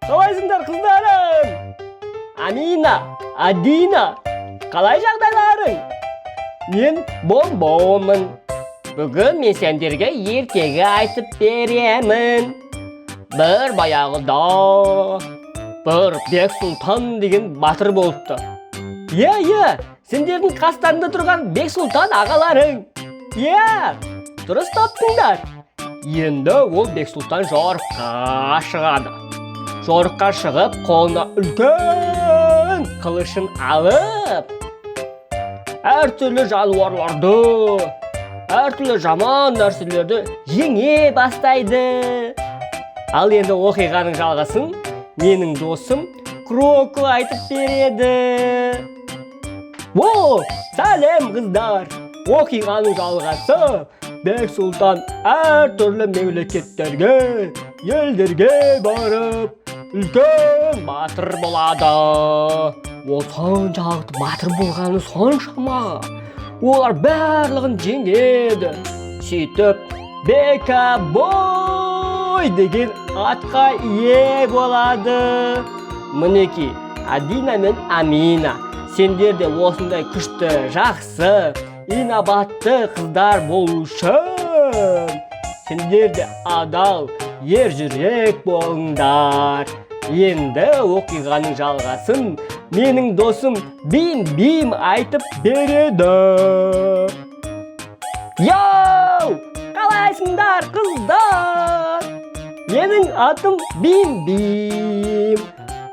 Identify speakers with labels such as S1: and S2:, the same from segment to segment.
S1: Қалайсыңдар, қыздарым? Амина, Адина, қалай жағдайларың? Мен Бомбомын. Бүгін мен сендерге ертегі айтып беремін. Бір баяғыда бір Бек Сұлтан деген батыр болыпты. Иә, сендердің қастарында тұрған Бек Сұлтан ағаларың. Иә, дұрыс таптыңдар. Енді ол Бек Сұлтан жорыққа шығады. Жорыққа шығып, қолына үлкен қылышын алып, әртүрлі жануарларды, әртүрлі жаман нәрселерді жеңе бастайды. Ал енді оқиғаның жалғасын менің досым Кроко айтып береді. О, сәлем, қыздар! Оқиғаның жалғасы: Бек Сұлтан әртүрлі мемлекеттерге, елдерге барып, үлкен батыр болады. Ол соншалықты батыр болғаны соншама, олар барлығын жеңеді. Сөйтіп, Бекабой деген атқа ие болады. Мінекей, Адина мен Амина, сендер де осындай күшті, жақсы, инабатты қыздар болу үшін сендер де адал, ержүрек болыңдар. Енді оқиғаның жалғасын менің досым Бим Бим айтып береді. Йоу, қалайсыңдар, қыздар? Менің атым Бим Бим.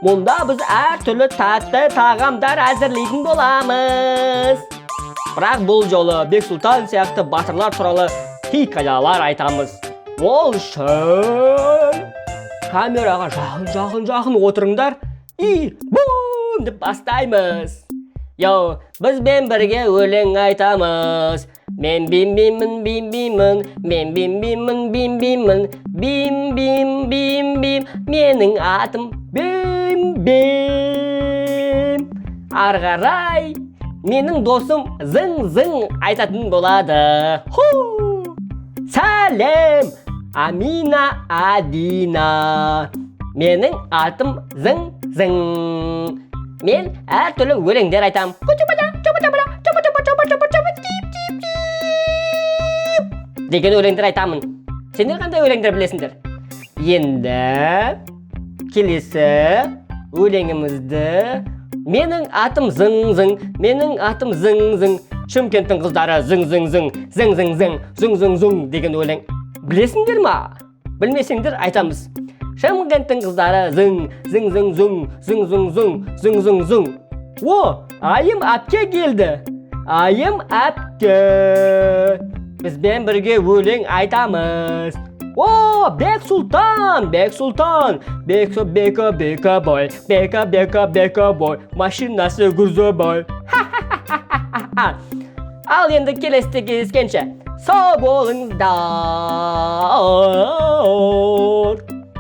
S1: Мұнда біз әртүрлі тәтті тағамдар әзірлейтін боламыз, бірақ бұл жолы Бек Сұлтан сияқты батырлар туралы хикаялар айтамыз. Ол үшін камераға жақын, жақын, жақын отырыңдар и бум деп бастаймыз. Йоу, бізбен бірге өлең айтамыз. Мен Бим Биммін, Бим Биммін, мен Бим Биммін, Бим Биммін, Бим Бим, Бим Бим, менің атым Бим Бим. Ары қарай менің досым Зың Зың айтатын болады. Ху! Сәлем, Амина, Адина! Менің атым Зың Зың. Мен әртүрлі өлеңдер айтам. Деген өлеңдер айтамын. Сендер қандай өлеңдер білесіңдер? Енді келесі өлеңімізді: менің атым Зың Зың, менің атым Зың Зың, Шымкенттің қыздары зың зың зың зың зың зың зың зың зың деген өлең білесіңдер ма? Білмесеңдер, айтамыз: Шымкенттің қыздары зың зың зың зың зың зың зың зың зың зың. О, Айым әпке келді! Айым әпке, бізбен бірге өлең айтамыз. О, Бек Сұлтан, Бек Сұлтан, Бек, Бека, Бека бой, Бека, Бека, Бека бой, машинасы грузовой. Ал енді келесіде кездескенше сау болыңыздар.